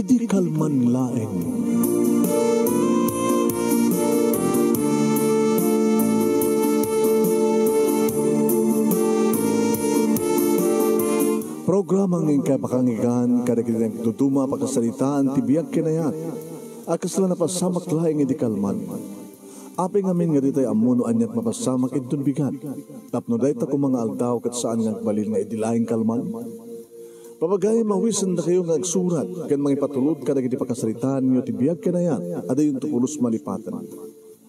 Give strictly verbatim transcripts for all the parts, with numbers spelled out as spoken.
Idi kalman laeng. Programa nga inkay pakanggan kadagiti nagduduma a pakasaritaan ti biag ken ayat a kasla napasamak laeng idi kalman. Apay ngamin nga ditay ammo no aniat mapasamak inton bigat, tapno dayta koma nga aldaw ket saan nga agbalin nga idi laeng kalman? Papagayam, awisendakayo nga agsurat ken mangipatulod kadagiti pakasaritaanyo ti biag ken ayat a dayonto pulos malipaten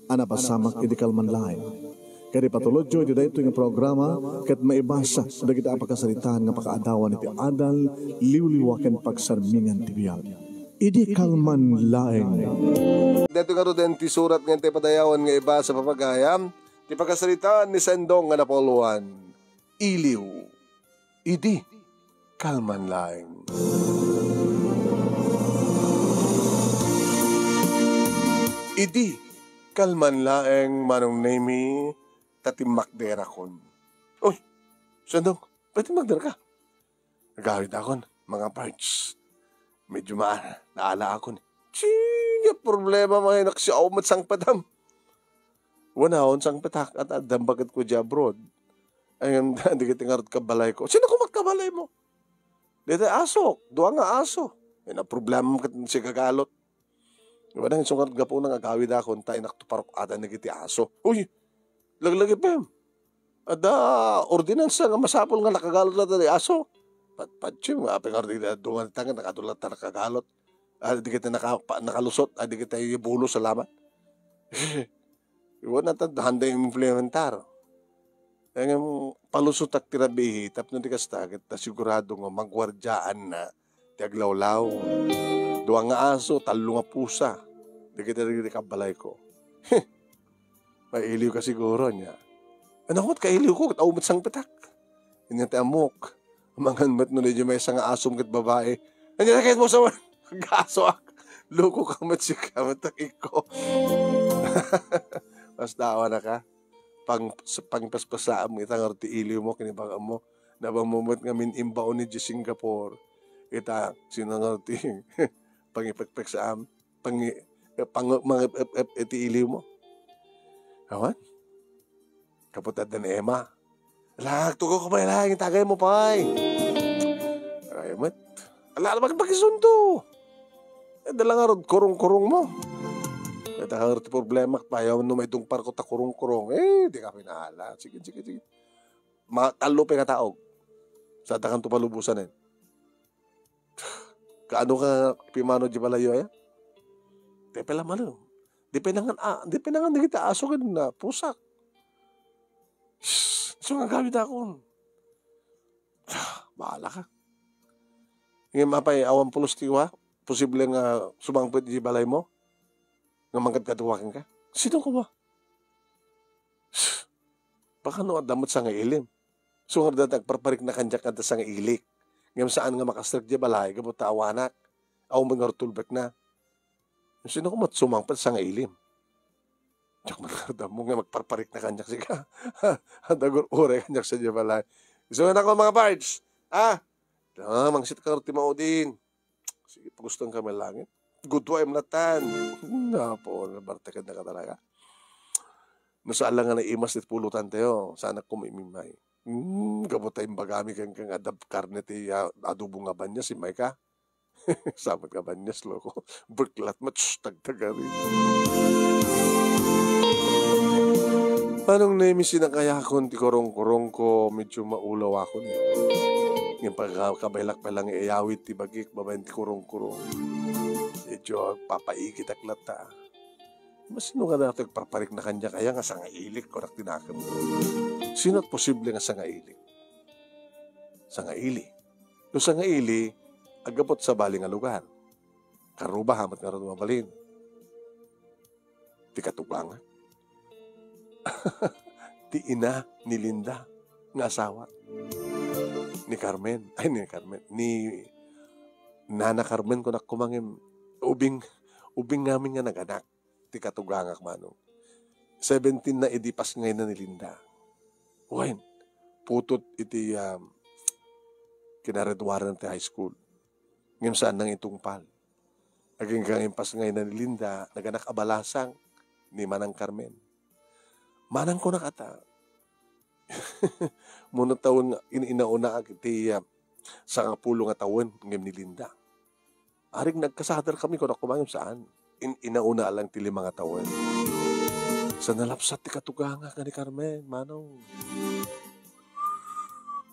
a napasamak idi kalman laeng. Ket ipatulodyo iti daytoy nga programa ket maibasa dagiti a pakasaritaan nga pakaadawan iti adal, liwliwa ken pagsarmingan ti biag. Idi kalman laeng. Daytoy ngaruden ti surat nga intay padayawan nga ibasa, papagayam, ti pakasaritaan ni Sendong nga Napoleon. Iliw. Idi kalman laeng. Idi kalman laeng, Manong Nemi, ta timmakderakon. Uy, Sendong, pwede magdara ka? Agawidakon, mga parts. Medyo ma-, naalaakon. Sige, problema, mga inak, si Aw met sangpetam. Wen, awan sangpetak, at addam bakit ko di abroad. Ay, dagiti ngarud kabalayko. Sino ko met kabalaymo? Dita asok, dua nga aso. Ay, naproblema ket si Gagalot. Wen, isu ngarud gapuna nga agawidakon, ta inakto parok ata dagiti aso. Uy, laglagipem. Adda ordinansa nga masapul nga nakagalot latta ti aso. Pat-, patsim nga apay nga ordi-, dungan ti tangan, nakadulat ta nakagalot. Ah, di kita naka-, pa-, nakalusot, ah, di kita ibulo, salamat. Iwan na ta, handa implementar. Kaya nga, palusotak ti rabii, tapno di kasta, ket ta sigurado nga magwardiaan na ti aglawlaw. Dua nga aso, tallo nga pusa. Di kita di kabalayko. Mailiw ka siguro, ania. Ano ko, kailiw ko, ket aw met sangpetak. Ania ti ammok. Amangan met no, medyo may sanga asom ket babae. Ania na kayo mo sa asoak. Loko ka met, sika met, takik ko. Basta awan na ka. Pang-, pangpaspasaam ita nga ti iliw mo, kinibagam mo. Nabang mo met ngamin imbaon ni Singapore. Ita, sino nga ti pangipekpeksaam? Pangi-, eh, pang-, mga ep-, ep-, iti iliw mo. Awan? Kapatad ni Emma. Ala, agtugaw ka pay lang, itagay mo pay. Ay, met. Ala, ala, bakit pakisundo? Eh, dala nga rod, kurong-kurong mo. Ita nga ti problema, payaw no may dungpar ko ta kurong-kurong. Eh, di ka pinala. Sige, sige, sige. Mga tallo pa nga taog. Sa takan to palubusan, eh. Kaano ka pimano di balayo aya? Di pala malo. Di pinangan, ah, di pinangan dagiti aso ken na pusak. Shh, so nga gawid akon. Bahala ka. Ngem apay, awan pulos ti wa? Posible nga sumangpet di balay mo? Nga mangkadkadua kenka? Sino ko ba? Baka no, adda met sangailim. So, nga dayta agparparikna kaniak nga adda sangailik. Ngem saan nga makasrek diay balay, gapu ta awanak. Awan met nga rutulbekna. Sino ko met sumangpet sangailim? Diak man kardamo nga magparparikna kaniak, sika. Adda gur-uray kaniak sa diay balay. So, nga ako, mga pards. Ah, ah, mangsit ka ti maudin. Sige, paguston ka man langit. Good wife latan. Napo, nabartekad na ka talaga. No, saan lang nga naimas ti pulutan tayo, saan ak kumimimay. Hmm, gapu ta imbagami ken, ken adda karne ti, ah, adobo nga banyas, immay ka. Sabat nga banyas, loko. Berklat met, shh, tagtagari. Manong Nemi, sinakayakon ti kurong-kurong ko, medyo maulaw akon, eh. Ngem pagka-, kabaylak pa lang iyawid ti bagik babaen ti kurong-kurong. Medyo papaigitak latta. Masino nga daytoy agparparikna kaniak aya nga sangailik, kunak ti nakem. Sino ti posible nga sangailik? Sangaili. No sangaili, aggapu ti sabali nga lugar. Karuba, hamat nga mabalin. Ti katugangak. Ti ina ni Linda nga asawa. Ni Carmen. Ay, ni Carmen. Ni Nana Carmen, kunak koma ngem, ubing, ubing ngamin nga naganak ti katugangak, Manong. Seventeen na idi pasngayna ni Linda. Wen, putot iti, um, kinaredwaran ti high school. Ngem saan nang itungpal. Agingga nga impasngayna ni Linda, naganak a balasang ni Manang Carmen. Manang, kunak ata. Muna tawen nga in-inauna ak iti, ah, sangapulo nga tawen ngem ni Linda. Aring nagkasadar kami, kunak koma ngem saan. In-inauna lang ti lima nga tawen. Sa nalapsat ti katugangak nga ni Carmen, Manong.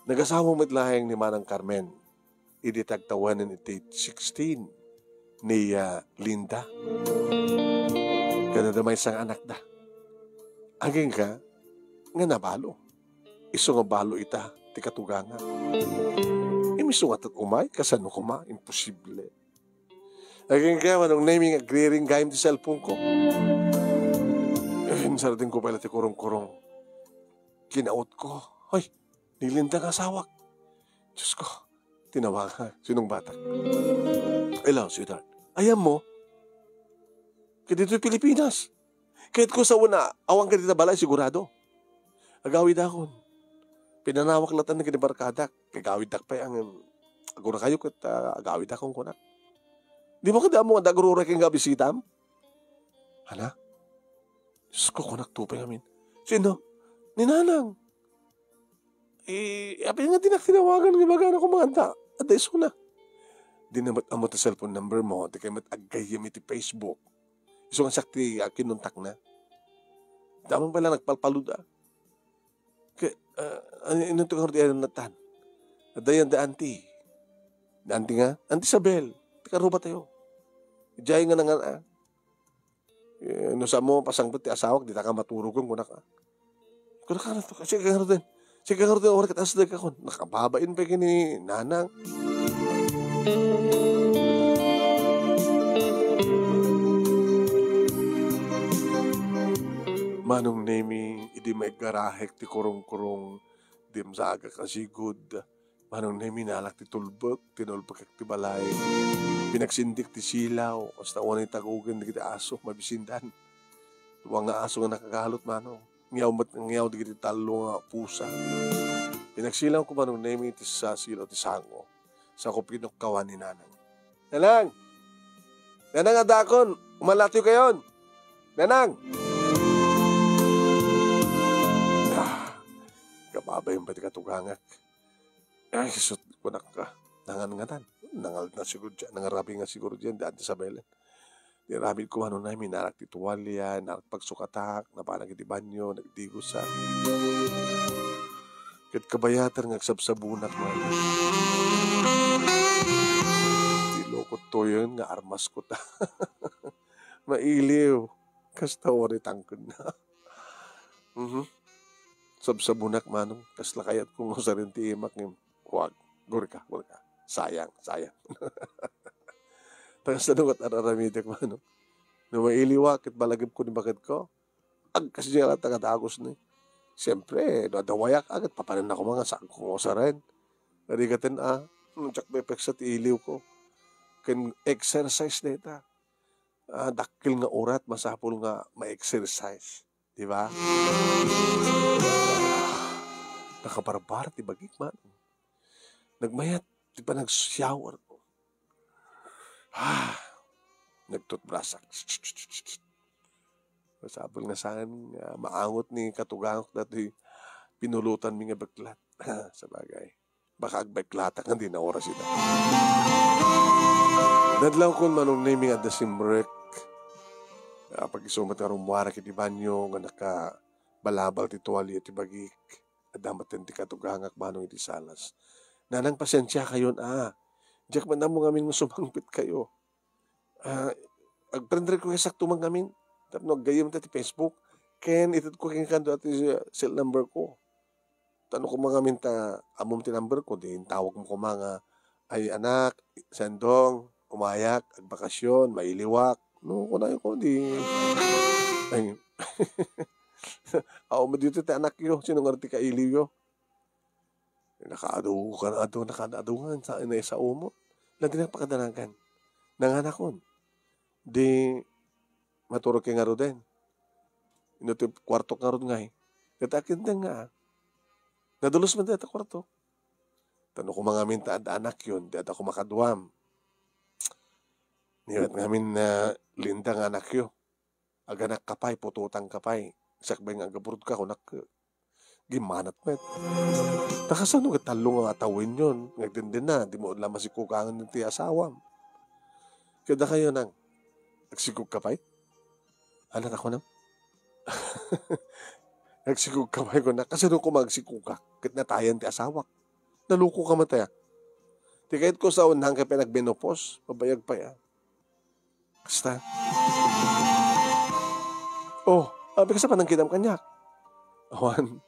Nagasawa met laeng ni Manang Carmen idi tagtawanen iti sixteen ni, ah, Linda. Kada da maysa nga anakda. Agingga nga nabalo. Isu nga balo ita ti katugangak. Imisu nga tat umay, kasano koma? Imposible. Agingga, Manong Nemi, nga agriring gayam ti cellphone ko. Eh, insardeng ko pay la ti kurong-kurong. Kinaot ko. Ay, ni Linda nga asawak. Diyos ko, tinawag, ha? Sinong batak? Hello, sweetheart. Ayam mo? Kaditoy Pilipinas. Kahit ko sa una, awan ka dita balay, sigurado. Agawid akon. Pinanawak latan na kinibarkadak. Kagawid dak pay ang, agura kayo kat, ah, agawid akon kunak. Di mo kada mo nga dagruray kang gabisitam? Hala? Diyos ko, kunak tupay ngamin. Sino? Ni Nanang. Eh, apay nga dinak tinawagan nga ibaga na kumanta. Adda isuna. Di na met ammo ti cellphone number mo, di kay met aggayem iti Facebook. Isu nga siak ti, ah, kinuntak na. Damang pala nagpalpalud, ah. Ke, ah, ano, ano to nga rutian natan? Adda yan da auntie. Da auntie nga? Auntie Isabel. Ti karuba tayo. Ijay nga nangan, ah. Eh, no saan mo pasangpet ti asawak, dita ka maturogen, kunak, ah. Kunak, ano to? Sige, nga ruten. Sige, nga ruten, oras ket asdek akon. Nakababain pa kini Nanang. Manong Nemi, idi maigarahek ti kurong-kurong, dimsagak a sigud. Manong Nemi, nalak ti tulbek, tinulbekek ti balay. Pinagsindik ti silaw, kasta unay tagogen dagiti aso, mabisindan. Dua nga aso nga nakagalot, Manong. Ngiyaw met, ngiyaw dagiti tallo nga pusa. Pinagsilawko, Manong Nemi, ti sa silaw ti sango. Sa ko pinukkawan ni Nanang. Nanang! Nanang, adakon! Umalatiw kayon! Nanang! Ah, kababayen pay ti katugangak. Ay, sus, kunak ka. Nangan ngatan. Nangal na siguro dyan. Nangarabi nga siguro dyan. Daan ti sabelen. Di aramid ko, Manong Nemi, narak ti tuwalya, narak pagsukatak, napanak iti banyo, nagdigosak. Ket kabayatan nga agsabsabonak, Manong. Ti lokot toyen nga armas ko ta. Mailiw. Kasta wari tangken na. Mhm. Sabsabonak, Manong. Kasla kayat ko nga usaren ti imak ngem. Wag. Gurika, gurika. Sayang, sayang. Tagas na dungat ar-aramidek, Manong. No mailiwak, ket balagipko ni baketko. Agkasdiay la ta nga dagus ni. Siyempre, no adda wayak, agad papanennak koma nga saan ko nga usaren. Narigaten a, no, diak maipeksa ti iliw ko. Ken exercise dayta. Ah, dakkel nga urat, masapul nga ma-exercise. Di ba? Nakabarbar ti bagik, Manong. Nagmayat ti panag-shower ko. Ah, nagtutbrush ak. Masapul nga saan nga maangot ni katugangok datoy pinulotan mi nga beklat. Sabagay. Baka agbeklatak nga di na oras ita. Nadlaw kon Manong Nemi nga adda simrek. Ah, pag-isu met nga rummuarak iti banyo nga nakabalabal ti tuwalya ti bagik. Adda met ti katugangak, Manong, iti salas. Nanang, pasensia kayon, ah. Diak man ammo ngamin nga sumangpet kayo. Ah, agpren request ak to man ngamin. Tapno aggayem ta ti Facebook. Ken ited ko kenka dati cell number ko. Tano koma ngamin ta ammom ti number ko, di intawag mo koma nga, "Ay, anak, sendong, umayak, agbakasyon, mailiwak." No, kunayo ko, di, ay, aw, madito ti anakyo, sino nga ti kailiwyo? Nakaadu ka na adu, nakaadu nga, sa, na sa umo. Lagi na pakadanagan. Nanganakon. Di, maturog kay ngaruden. Ino ti kuarto ngarud ngay. Ket akin den nga, ah. Nadulos man dayta kuarto. Tano koma ngamin ta adda anakyon, di adda koma kaduam. Ni ket ngamin, ah, Linda nga anakyo. Aganak ka pay, putotang ka pay. Sakbay nga agabroad ka, kunak, gimmanat met. Ta kasano ket tallo nga atawenyon? Nga agdindinna, dimo la masikkukangen ti asawam. Ket dakayo nang, agsikkuk ka pay? Anak ako nang? Agsikkuk ka pay, kunak. Kasano koma agsikkukak? Ket natayan ti asawak. Naloko ka met aya. Ti kayatko sa unang kay pinagmenopause, mabayag pay, ah. Kasta. Oh, abi, kasta panangkitam kaniak. Awan.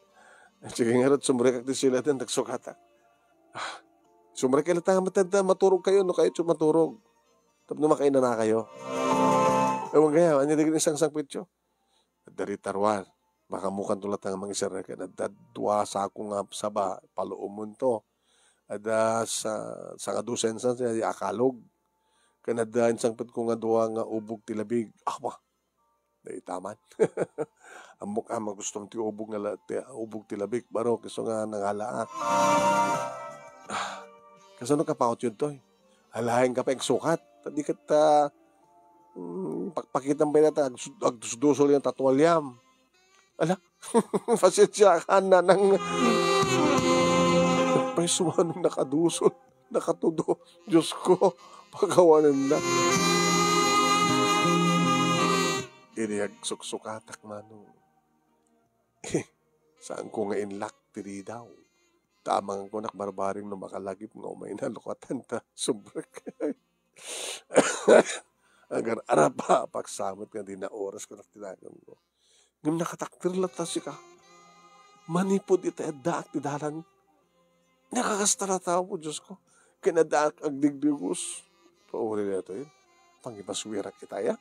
Sige ngarud, sumrekak ti siled, agsukatak. Ah, sumrek kayo latta nga matanda, maturog kayo, no kayo maturog. Tapno makainanakayo. Ewan kaya, anya digin isang sangpityo. Adda rita ruar. Makamukan to latta nga mangisarek. Adda dua sako nga saba, paluomonto. Adda sa, sangadosen sa, sa akalog. Ken adda insangpetko nga dua nga ubog ti labig. Awa, dayta man. Ammok a, magusto ti ubog nga la-, ti ubog ti labig, baro, isu nga nangalaak. Ah, kasano ka pautyo toy? Alaen ka pay agsukat. Ta di ket, ah, mm, pakpakitam pay dayta, agsu-, agdusdusol yan, tatualiam. Ala, pasensiakan, nanang. Pay sumanong nakadusol, nakatudo. Diyos ko, pakawanennak. Idi agsuksukatak, manong. Saanko nga inlak ti ridaw. Ta amangan ko, nak, barbareng no makalagip nga umayna, lukatan ta, sumrek. Agar-arapa, paksamet nga di na oras ko, nak, tinagan ko. Ngem nakatakder latta sika. Manipud iti addaak ti dalan. Nakakasta latta, Apo Dios ko. Ken addaak agdigdigos. Pauli daytoy. Pangipasuirak ita, ya.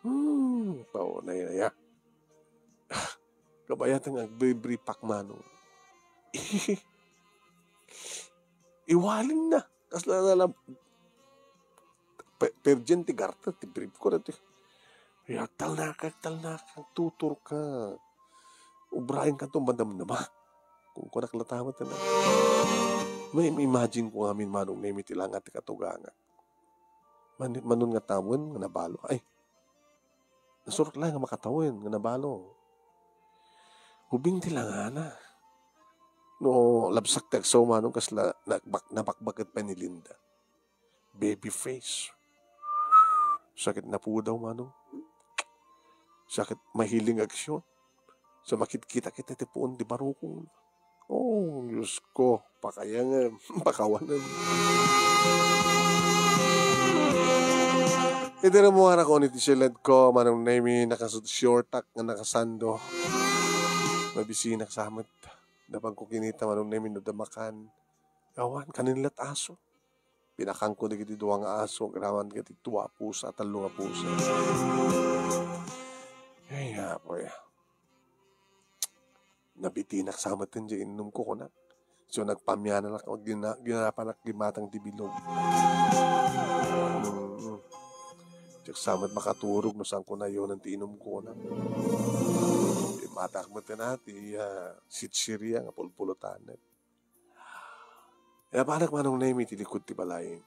Hmm, paunay na, ya. Kabayatan nga agbribripak, manong. Iwalin na. Kasla na lang. Pe-, virgin ti garter, ti brief ko dati. Ay, agtalnaka, agtalnaka, agtuturka. Ubrayen ka to, madamdama. Kung kunak latamat na. May imagine ko ngamin, manong Nemi, ti langat ti katuganga. Man-, manon nga tawen nga nabalo. Ay, nasurot laeng nga makatawen nga nabalo. Ubing ti langana. No, labsak ti agsaw, manong, kasla nabak-, nabakbaket pay ni Linda. Baby face. Sakit napudaw, manong. Sakit mahiling aksyon. Sa makitkita kita ti puon ti barukong. Oh, Diyos ko, pakayangan, pakawanan. Iti rummuarak iti siled ko, manong Nemi, nakasut-, shortak nga nakasando. Mabisinak sa met. Napan ko kinita, manong Nemi, no damakan. Awan, kaninlat aso. Pinakanko dagiti dua nga aso, agraman dagiti dua a pusa, tallo nga pusa. Ay, apoy. Nabitinak sa met ti inumko, kunak. So, nagpamiananak, gina-, ginapanak gimatang ti bilog. Mm. Diak sa met makaturog no saan ko nayonan ti inumko, kunak. Imatak met na ti, ah, sitsiriya nga pulpulutan. Napanak, manong Nemi, ti likud ti balay.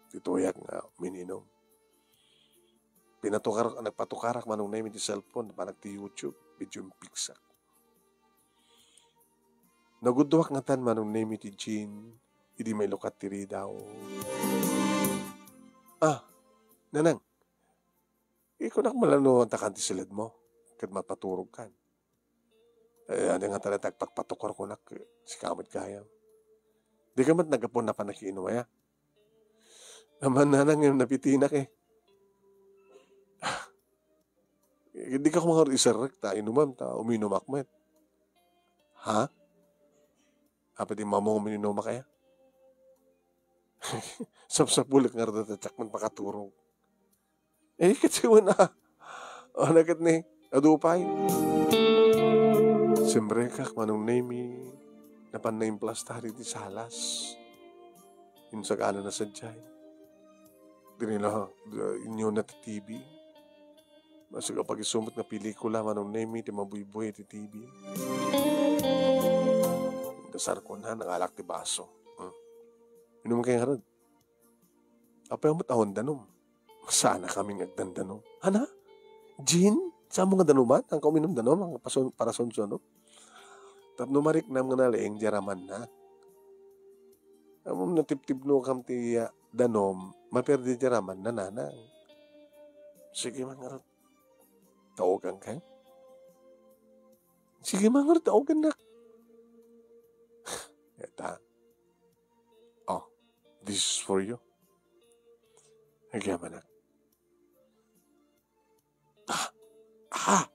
Ti tuyak nga mininum. Pinatukar-, nagpatukarak, manong Nemi, ti cellphone, napanak ti YouTube, video impiksak. Nagudduak ngatan, manong Nemi, ti Jean, idi mailukat ti ridaw. Ah, nanang, ikunak malano takan ti siledmo, ket mapaturogkan. Eh, ania nga talaga agpakpatukar, kunak, sika met gayam. Di ka met naggapu na panakiinum aya? Aman, nanang, nga napitinak, eh. Di ka kumangar iserrek ta inumam ta uminumak met. Ha? Apay di mamong uminumak aya? Sapsapulek nga rada ta diak met makaturog. Eh, ket siwen a. O, naket ni, adu pay. Simrekak, manong Nemi, napan naimplastar iti salas. Insagana na sadiay. Diri na, inyo na ti T V. Masag a pagisumot nga pelikula, manong Nemi, ti mabuybuy iti T V. Dasar ko na, nangalak ti baso. Hmm. Inum kay ngarud. Apay met awan danum. Saan a kami nga agdandanum. Ana? Gin? Saan mo nga danuman? Ang kauminum danum? Ang pasun-, parasunsuno? Tapno mariknam nga nalaing di ramanna. Ammom, natibtibno kam ti, ah, danum, maperdi di ramanna, nanang. Sige man ngarud. Taogan ka? Sige man ngarud, taogan nak. Eta. Oh, this is for you. Nagyamanak. Ah! Ah!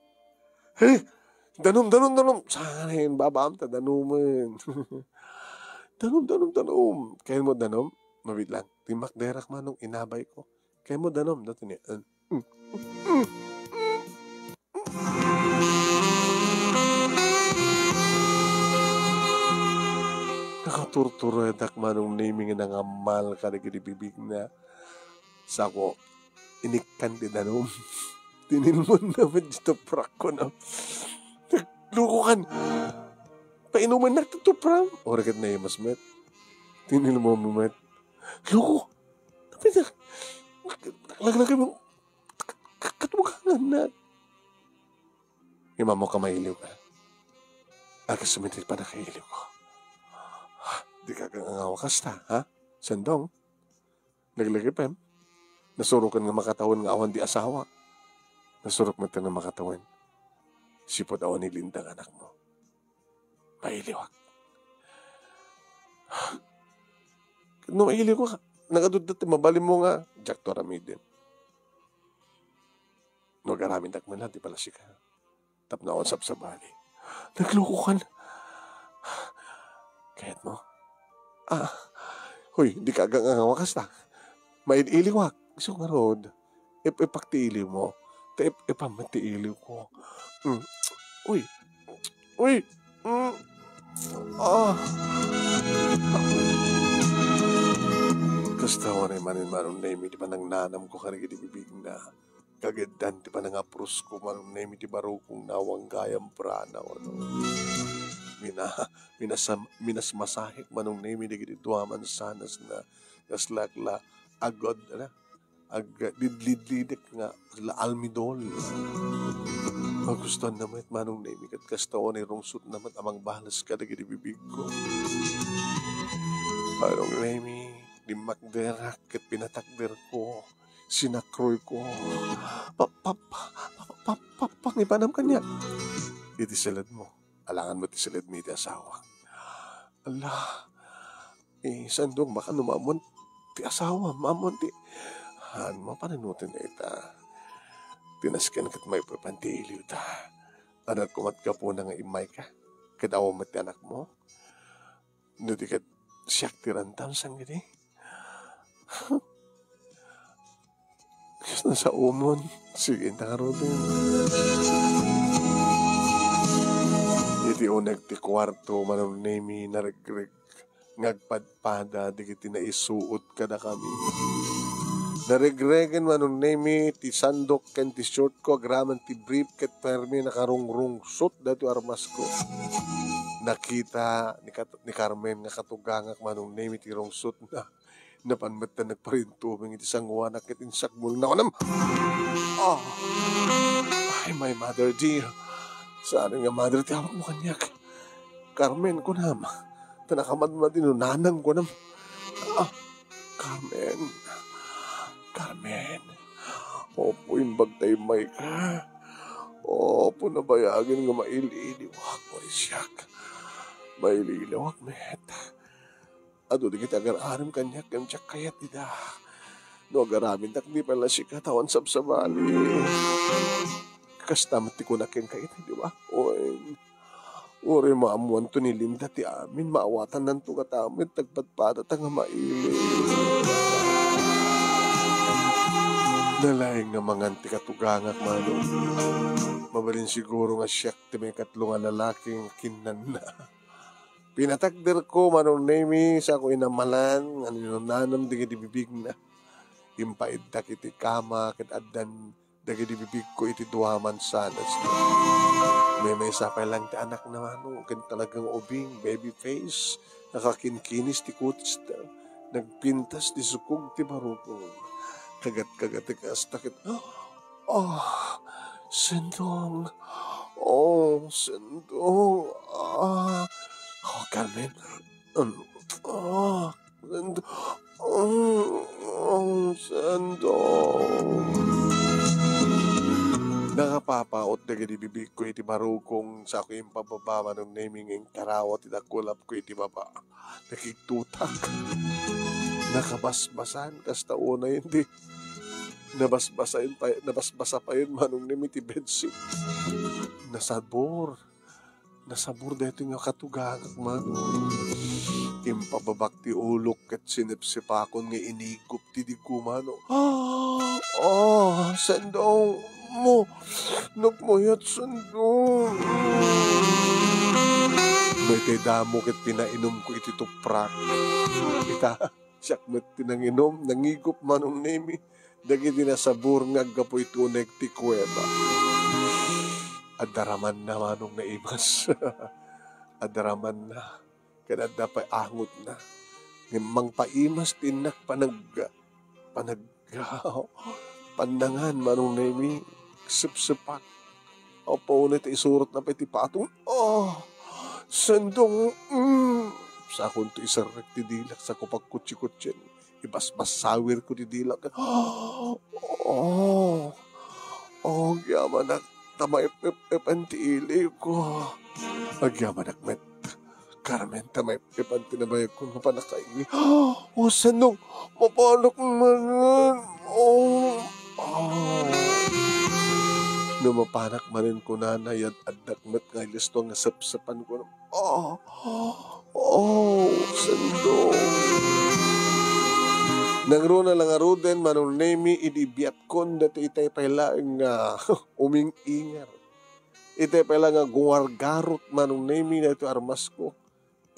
Eh! Danum, danum, danum! Saan, babaam ta danumen. Danum, danum, danum! Kayat mo danum? Mabit lang. Timakderak manong inabay ko. Kayat mo danum? Dati ni, uh, Nakaturturedak manong Nemi nga nangammal kadagiti bibigna. Sako, inikkan ti danum. Tinilmonna met di tuprak ko na. Naglukokan. Painumennak ti tuprak. Ora ket naimas met. Tinilmo met. Loko. Naglaglag mo. Katugangan na. Imamok a mailiw ka. Agas met ti pannakailiw ko. Di ka agangawa kasta, ha? Sandong? Naglagipem? Nasurokan nga makatawen nga awan di asawa. Nasurok met nga makatawen. Sipud awan ni Linda nga anakmo. Mailiwak. No mailiw ka, nagadudda ti mabalin mo nga, diak to aramiden. No, agaramidak man lang ti palasika. Tapno awan sabsabali. Naglukokan. Kayat mo? Ah, hoy, di ka agangawa kasta. Mail-iliwak. Isu ngarud. Ip-ipak ti iliw mo. Ta ip-ipam ti iliw ko. Mm. Uy. Uy. Mm. Ah. Kasta, uray manen manong Nemi ti panangnanam ko kadagiti bibigna. Kagiddan ti panangapros ko manong Nemi ti barukong nawang gayam prana, ano. Mina-, minasam-, minasmasahek manong Nemi dagiti dua mansanas na kaslak la agod, ano, ag-, lidlidlidek nga la almidol. Magustuanna met manong Nemi ket kasta, uray rungsotna met a mangbalas kadagiti bibigko. Manong Nemi, dimmakderak ket pinatakderko. Sinakroyko. Pa-, pa-, pa-, pa-, pa-, pangibanam kaniak. Iti saledmo. Alangan met ti saledmi iti asawak. Ala, eh, sandong baka no maammoan ti asawam, maammoan ti, han, mapanunoten ita. Ti nasken ket maipapan ti iliw ta. Anak ko met gapuna nga immayka. Ket awan met ti anakmo. No di ket siak ti rantam, sangidi. Kas nasaomon. Sige, inta ngaruden. Iti uneg ti kuarto, manong Nemi, naregreg nga agpadpada dagiti naisuot kadakami. Naregregen manong Nemi ti sandok ken ti short ko, agraman ti brief ket permi nakarungrungsot daytoy armas ko. Nakita ni Kat-, ni Carmen nga katugangak manong Nemi ti rungsotna. Napan met ta nagparintumeng iti sangoanak ket insakmulna. Kunam, "Ah! Ay, my mother dear. Saan nga mother ti awagmo kaniak? Carmen, kunam. Ta nakamadmadi no nanang, kunam. Ah, Carmen. Carmen. Opo, imbag ta immayka. Opo, nabayagen nga mail-iliwak, uray siak. Mail-iliwak met. Adu dagiti agar-arem kaniak ngem diak kayat ida. No agaramidak, di pay la sika, ta awan sabsabali." Kasta met ti kunak kenka ita, di ba? Wen, uray maammoanto ni Linda ti amin, maawatannanto gayam met ti agpadpadata nga maili. Nalaing nga mangan ti katugangak, manong. Mabalin siguro nga siak ti maikatlo nga lalaki nga kinnanna. Pinatakderko, manong Nemi, sako inamalan nga ninunanam dagiti bibigna. Impaiddak iti kama ket addan dagiti bibigko iti dua mansanas. Maymaysa pay lang ti anakna, manong, ken talagang ubing, baby face, nakakinkinis ti kutista. Nagpintas ti sukog ti barukong. Kagat-kagatek kasta ket, "Oh, Sendong! Oh, Sendong! Ah! Oh, Carmen! Um, ah, Sendong! Oh, oh, Sendong!" Nakapapaot dagiti bibigko iti barukong, sa ko impababa, Manong Nemi, ngem karawa ti dakulapko iti baba. Nakigtutak. Nakabasbasan, kasta unay, hindi. Nabasbasan pa, nabasbasa payen, Manong Nemi, ti bedsheet. Nasabor. Nasabor daytoy nga katugangak, Manong. Impababak ti ulok ket sinepsepakon nga inigup ti digko, Manong. Ah, ah, Sendong! Mo, nagmayat, Sendong. Daytoy damo ket pinainumko iti tuprak. Ita, siak met ti nanginum, nangigup, Manong Nemi, dagiti nasabor nga aggapu iti uneg ti kuweba. Adda ramanna, Manong, naimas. Adda ramanna. Ket adda pay angotna. Ngem mangpaimas ti innak panag-, panag-, pannangan, Manong Nemi, sepsepak. Apo, unay ta isurotna pay ti patong. Oh, Sendong, mm. Sakonto iserrek ti dilak, sa ko pagkutsi-kutsien. Ibasbassawirko ti dilak. Oh, oh, agyamanak ta maip-ip-ipen ti iliko. Agyamanak met, Carmen, ta maip-ipan ti nabayagko nga pannakaili. Oh, Sendong, mapanak manen. Oh, oh. No mapanak manen, kunana, yad-addak met nga ilisto nga sepsepanko. Oh, oh, Sendong. Nangruna la ngaruden, Manong Nemi, idi biatkon daytoy itay pay laeng nga uming-ingar. Itay pay la nga guargarot, Manong Nemi, daytoy armasko.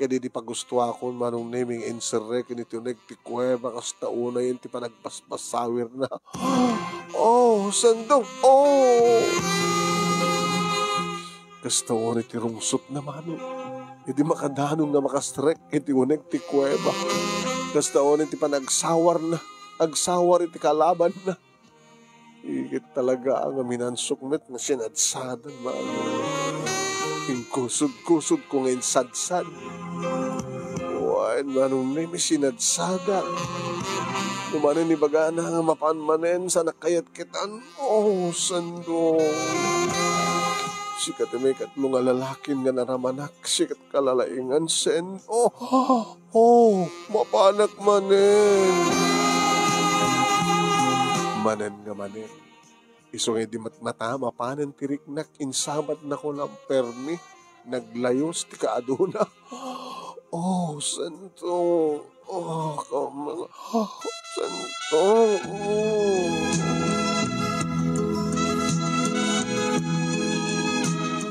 Ket idi pagustuakon, Manong Nemi, nga inserrek iti uneg ti kuweba, kasta unayen ti panagbasbasawirna. Oh, Sendong! Oh! Kasta unay ti rungsotna, Manong. Idi makadanon nga makasrek iti uneg ti kuweba. Kasta unay ti panagsawarna. Agsawar iti kalabanna. Iket talaga nga minansok met nga sinadsadan, Manong. Inkusod-kusodko nga insadsad. Wen, Manong Nemi, sinadsadak. No manen ibagana nga mapan manen, sa nakayat ketan. Oh, Sendong. Sika ti maikatlo nga lalakin nga naramanak. Sika ti kalalaingan, Sen. Oh, oh, mapanak manen. Manen nga manen. Isu nga idi matmata, mapanen ti riknak, insabatnako la permi. Naglayus ti kaaduna. Oh, Sentong. Oh, kama-, oh, Sentong. Oh.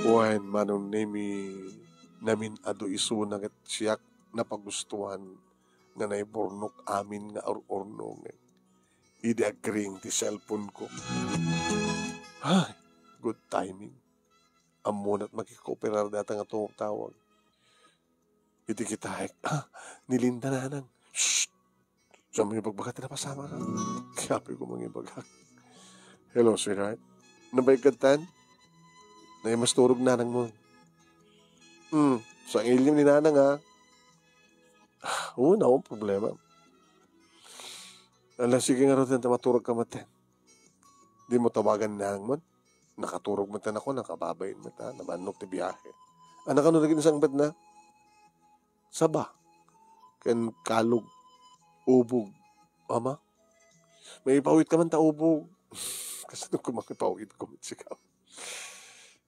Wen, Manong Nemi, namin-adu isuna ket siak napagustuan nga naiburnok amin nga ur-urnongen. Idi agring ti cellphone ko. Ay, good timing. Ammonat makikooperar data nga tumawag. Iti kitaek, "Ah, ni Linda, nanang." "Shh! Saan mo ibagbaga ti napasamak, ha?" Kayapi ko mangibagak. "Hello, sweetheart. Nabaykadtan? Naimasturog nanang mo." "Hmm, sangilyo ni nanang, ha?" "Ah, oo, no problema." "Ala, sige ngaruden ta maturog ka met. Di mo tawagan ni nanang mo? Nakaturog met ako, nakababain met, ha? Namannok ti biahe." "Anak, ano naging sangpet na?" "Saba. Ken kalog. Ubog. Ama? May ipawit ka man ta ubog." Kasi nung kumakipawit ko, met sika.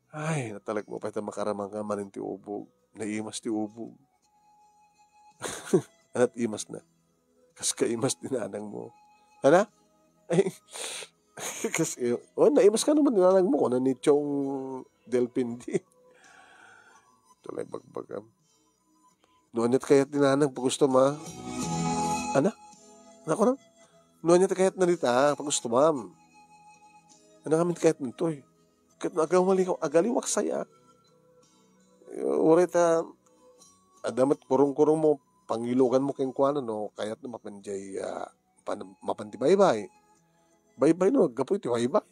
Ay, natalek mo pa ita makaramang ka manen ti ubog. Naimas ti ubog. Anat imas na. Kas kaimas ti nanang mo. Ana? Ay, kas, oh, naimas ka naman ni nanang mo, kuna ni Chong Delpin di. Tulay bagbagam. No anya ti kayat ni nanang, pagusto ma. Ana? Nako na? No anya ti kayat na dita, pagusto mam. Ano kami ti kayat nito eh? Ket no agawali-, agaliwak saya. Uray ta, adda met kurong-kurong mo, pangiloganmo kenkuana no kayatna mapan diay, ah, pan-, mapan ti baybay. Baybay no, aggapu iti baybay.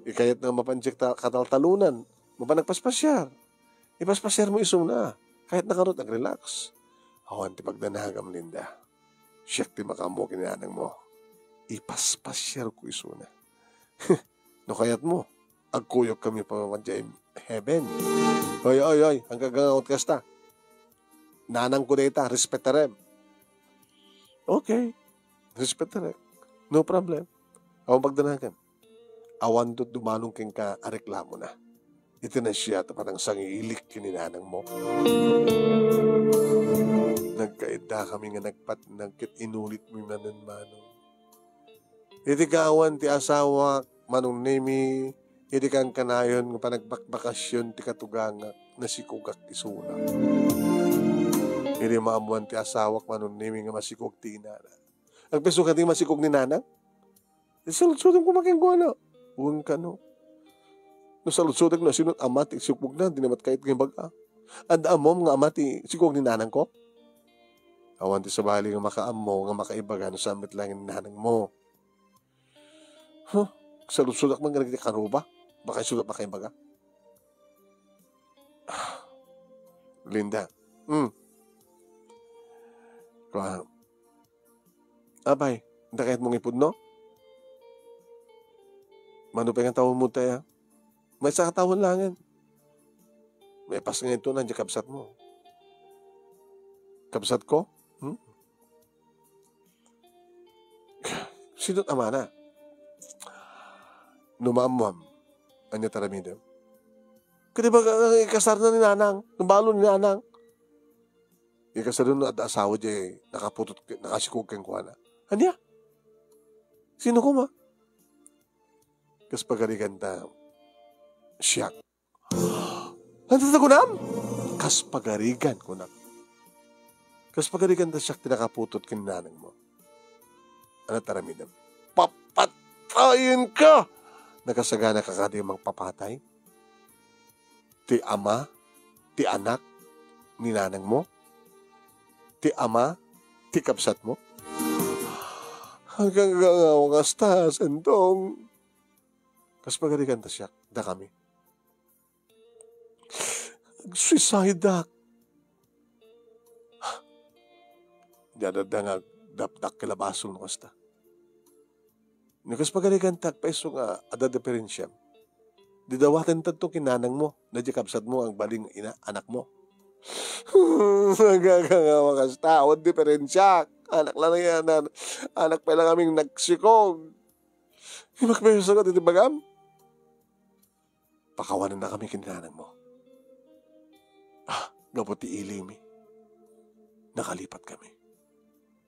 Ikayatna mapan diay ta-, kataltalunan, mapan agpaspasiar. Ipaspasiarmo isuna. Kayatna ngarud agrelax. Awan ti pagdanagam, Linda. Siak ti makaammo ken ni nanangmo. Ipaspasiarko isuna. No kayatmo, agkuyokkami pa diay heaven. Oy, oy, oy, aggangaw ti kasta. Nanangko dayta, respetarem. Okay, respetarek. No problem. Awan pagdanagam. Awanto dumanong kenka a reklamona. Iti na siya, ta parang sangiilik ken ni nanangmo. Nagkaiddakami nga nagpatnag ket inulitmi manen, Manong. Iti kaawan ti asawak, Manong Nemi, iti kankanayon nga panagbakbakasyon ti katugangak, nasikogak isuna. Iti maammoan ti asawak, Manong Nemi, nga masikog ti inana. Agpayso kadi masikog ni nanang? Saludsodem koma kenkuana. Wen kano. No saludsodek no sino ti ama ti sikogna, di na met kayat nga ibaga. Adda ammom nga ama ti sikog ni nanangko? Awan ti sabali nga makaammo nga makaibaga no saan met laeng ni nanangmo. Huh? Saludsodek man kadagiti karuba. Baka isuda makaibaga. Linda. Hmm. Kua, Apay, dakayat mo nga ipudno? Mano pay nga tawenmo dayta? Maysa a tawen laengen. Maipas nga intonan diay kabsatmo. Kabsatko? Hmm? Sino ti amana? No maammuam, ania ti aramidem? Kadi ba, ah, ikasarna ni nanang? Nabalo ni nanang? Ikasarna no adda asawa diay nakaputot, nakasikog kenkuana. Ania? Sino koma? Kas pagariganta, siak. Ania ti kunam? Kas pagarigan, kunak. Kas pagariganta siak ti nakaputot ken nanangmo. Ania ti aramidem? Papatayenka! Nakasaganaka kadi mangpapatay? Ti ama, ti anak, ni nanangmo? Ti ama, ti kabsatmo? Aggangaw nga kasta, Sentong. Kas pagariganta siak, dakami. Agsuicideak. Di adda nga agdapdakkel a basol no kasta. No kas pagariganta, agpayso nga adda diperensiam. Di dawaten tadto ken nanangmo, no diay kabsatmo, agbalin ina, anakmo. Aggangaw nga kasta, awan diperensiak. Anak la nga anak, anak pay la ngamin nagsikog. Agpayso nga iti bagam. Pakawanennakami ken ni nanangmo. Ah, gapu ti iliwmi, nakalipatkami.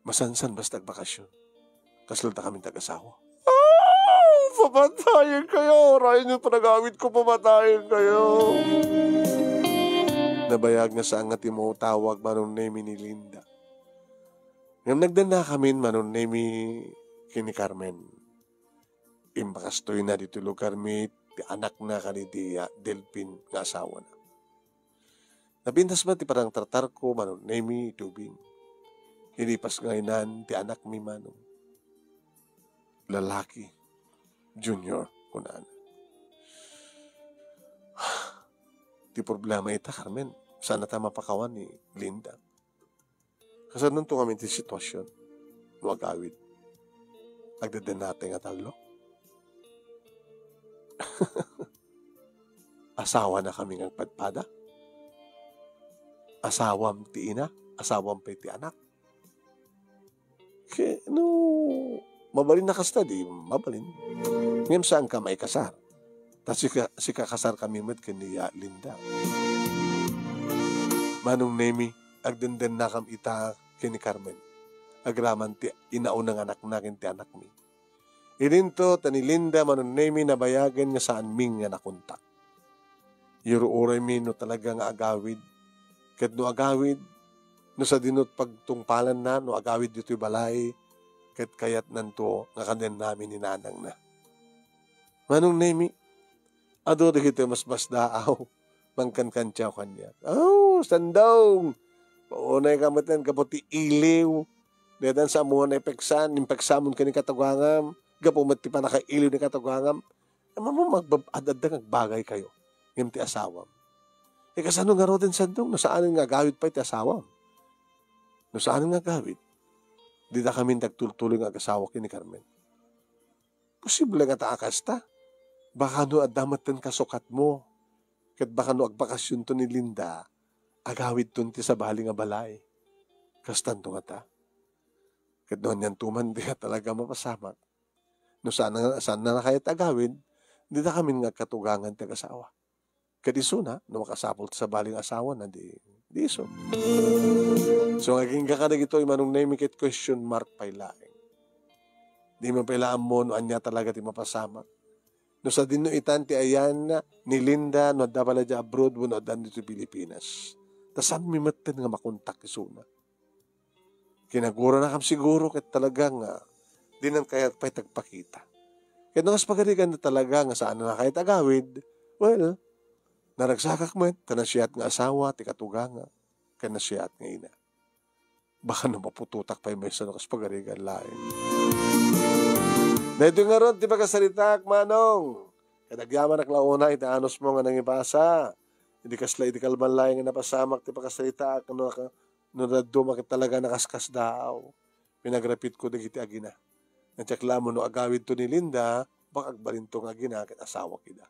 Masansan basta agbakasyon. Kasla dakamin ti ag-asawa. Ah, papatayenkayo! Uray no panagawidko, papatayenkayo! Nabayag nga saan nga ti mautawag, Manong Nemi, ni Linda. Ngem nagdennakamin, Manong Nemi, ken ni Carmen. Imbakastoyna ditoy lugarmi ti anakna kadagiti, ah, Delfin nga asawana. Napintas met ti panangtartarko, Manong Nemi, iti ubing. Ilipas nga inan ti anakmi, Manong. Lalaki, Junior, kunana. Ti problema ita, Carmen, saannata mapakawan ni Linda. Kasanonto ngamin ti situasion no agawid? Agdedennatay nga tallo? Asawanakami nga agpadpada? Asawam ti ina? Asawam pay ti anak? Ke-, no mabalin a kasta, di mabalin. Ngem saanka maikasar. Ta sika-, sikakasarkami met ken ni, ah, Linda. Manong Nemi, agdendennakam ita ken ni Carmen. Agraman ti inauna nga anakna ken ti anakmi. Idinto, ta ni Linda, Manong Nemi, nabayagen nga saanmi nga nakontak. Iyur-uraymi no talaga nga agawid. Ket no agawid, no sadino ti pagtungpalanna, no agawid ditoy balay, ket kayatnanto nga kadennami ni nanangna. Manong Nemi, adu dagiti masmasdaaw, mangkankantiaw kaniak. Oh, Sandong! Paunay ka met gapu ti iliw. Dayta sa ammoan a ipeksan, impeksamon ken ni katugangam. Gapu met ti pannakailiw ni katugangam. Ammom, magbab-, ad-adda nga agbagaykayo ngem ti asawam. E, kasano ngaruden, Sandong, no saanen nga agawid pay ti asawam? No saanen nga agawid, dida kami agtultuloy nga agasawa ken ni Carmen. Posible ngata a kasta. Baka no adda metten kasukatmo, ket baka no agbakasionto ni Linda, agawidton ti sabali nga balay. Kastanto ngata. Ket no anianto man, di nga talaga mapasamak. No saan nga, saan nga kayat agawid, dida kami nga agkatugangan ti agasawa. Ket isuna, no makasapul ti sabali nga asawana, di, di isu. So, nga agingga kadagitoy, Manong Nemy, ket question mark pay laeng. Di man pay la ammo no ania talaga ti mapasamak. No sadino itan ti ayan ni Linda, no adda pay la idiay abroad wenno adda ditoy Pilipinas. Ta saanmi metten nga makontak isuna. Kinaguranakam siguro ket talaga nga dinan kayat pay ti agpakita. Ket no kas pagarigan na talaga nga saan a kayat agawid, well, naragsakak met ta nasayaat nga asawa ti katugangak ken nasayaat nga ina. Baka no maputotak pay maysa no kas pagarigan laeng. Daytoy ngarud ti pakasaritaak, Manong. Ket agyamanak la unay iti anusmo nga nangipasa. Idi kasla idi kalban laeng nga napasamak ti pakasaritaak no, no dadduma ket talaga nakaskasdaaw. Pinagrapitko dagiti agina. Nga diak la ammo no agawidto ni Linda, baka agbalinto nga agina ket asawak ida.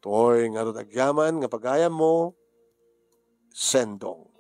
Toy ngarud agyaman nga pagayammo, Sendong.